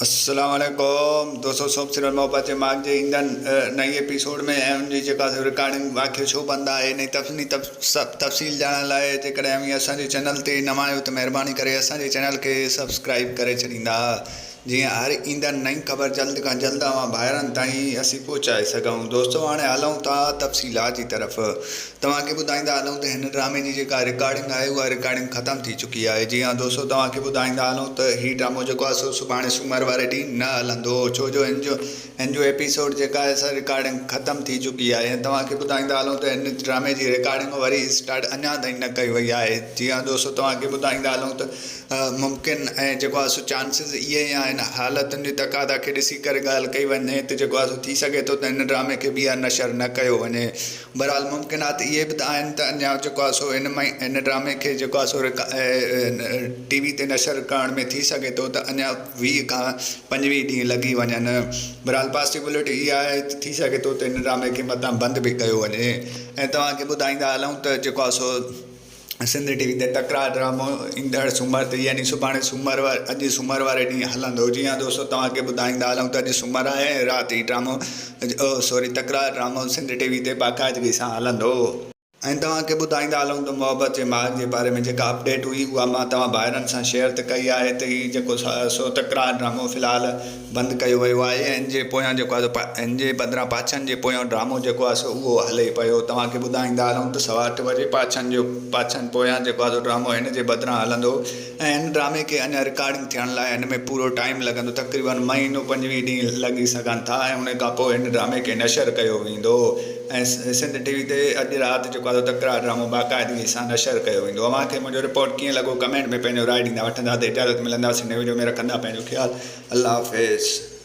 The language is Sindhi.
السلام عليڪم دوستو سوپ سيريل محبت جي ماڳ جي ايندڙ نئين ايپيسوڊ ۾ ۽ ان جي جيڪا سو رڪارڊنگ واقعو ڇو بند آهي انهي تفصيل ڄاڻڻ لاء جيڪڏهن اوهين اسان جي چينل تي نوان آهيو ته مهرباني ڪري اسان جي چينل کي سبسڪرائب ڪري ڇڏيندا جيئن هر ايندڙ نئين خبر جلد کان جلد اوهان ڀائرن تائين اسين پهچائي سگهون. دوستو هاڻي هلون ٿا تفصيلات جي طرف. توهان کي ٻڌائيندا هلون ته هن ڊرامي جي جيڪا رڪارڊنگ آهي اها رڪارڊنگ ختم ٿي چڪي آهي. جي ها دوستو توهان کي ٻڌائيندا هلون ته هي ڊرامو جيڪو آهي سو سڀاڻي سومر واري ڏينهن نه هلندو ڇو جو هن جو هن جو ايپيسوڊ جيڪا آهي سا رڪارڊنگ ختم ٿي چڪي آهي ۽ توهان کي ٻڌائيندا هلون ته هن ڊرامي جي رڪارڊنگ وري اسٽارٽ اڃا تائين نه ڪئي وئي آهي. جي ها دوستو توهان کي ٻڌائيندا هلون ته ممڪن ۽ جيڪو آهي سو چانسز اهي ئي آهن حالتن جي تقاضا کي ڏسي ڪري ڳالهه ڪئي وڃي ته جيڪو آهي سو ٿي سگهي ٿو ته هن ڊرامي کي ٻيهر نشر نه ڪيو وڃي بهرحال ممڪنات اهي به ته آهن ته اڃا جيڪو آهي سو هن مئي هن ڊرامي کي جيڪو آهي سو ٽي وي تي نشر ڪرڻ ۾ ٿي سگهي ٿو ته اڃا 20 کان 25 ڏينهن لڳي وڃن بهرحال پاسيبلٽي اها آهي ته ٿي سگهي ٿو ته هن ڊرامي کي متان بند به ڪيو وڃي ۽ توهان کي ٻڌائيندا هلون ته جيڪو آهي سو سنڌ ٽي وي تي تڪرار ڊرامو ايندڙ سومر تي يعني سڀاڻي سومر واري اڄ سومر واري ڏينهن هلندو جي ها دوستو توهان کي ٻڌائيندا هلون ته اڄ سومر آهي ۽ رات هي ڊرامو سوري تڪرار ڊرامو سنڌ ٽي وي تي باقاعدگي سان هلندو. ۽ توهان کي ٻڌائيندا هلون ته محبت جي ماڳ جي باري ۾ جيڪا اپڊيٽ هئي اها مان توهان ڀائرن سان شيئر ته ڪئي آهي ته هي جيڪو سو تڪرار ڊرامو في الحال بند ڪيو ويو آهي ۽ ان جي پويان جيڪو آهي سو ان جي بدران پاڇن جي پويان ڊرامو جيڪو آهي سو اهو هلي پيو توهان کي ٻڌائيندا هلون ته سوا اٺ بجي پاڇن جو پاڇن پويان جيڪو آهي سو ڊرامو هن جي بدران هلندو ۽ هن ڊرامي کي اڃا رڪارڊنگ ٿيڻ لاء هن ۾ پورو ٽائيم لڳندو تقريبن مهينو 25 ڏينهن لڳي سگهن ٿا ۽ ان کان پوء هن ڊرامي کي نشر ڪيو ويندو ۽ سنڌ ٽي وي تي اڄ رات جيڪو آهي سو تڪرار ڊرامو باقاعدگي سان نشر ڪيو ويندو اوهان کي منهنجو رپورٽ ڪيئن لڳو ڪمينٽ ۾ پنهنجو راء ڏيندا وٺندا ته اجازت ملنداسين نئين وڊيو ۾ رکندا پنهنجو خيال الله حافظ.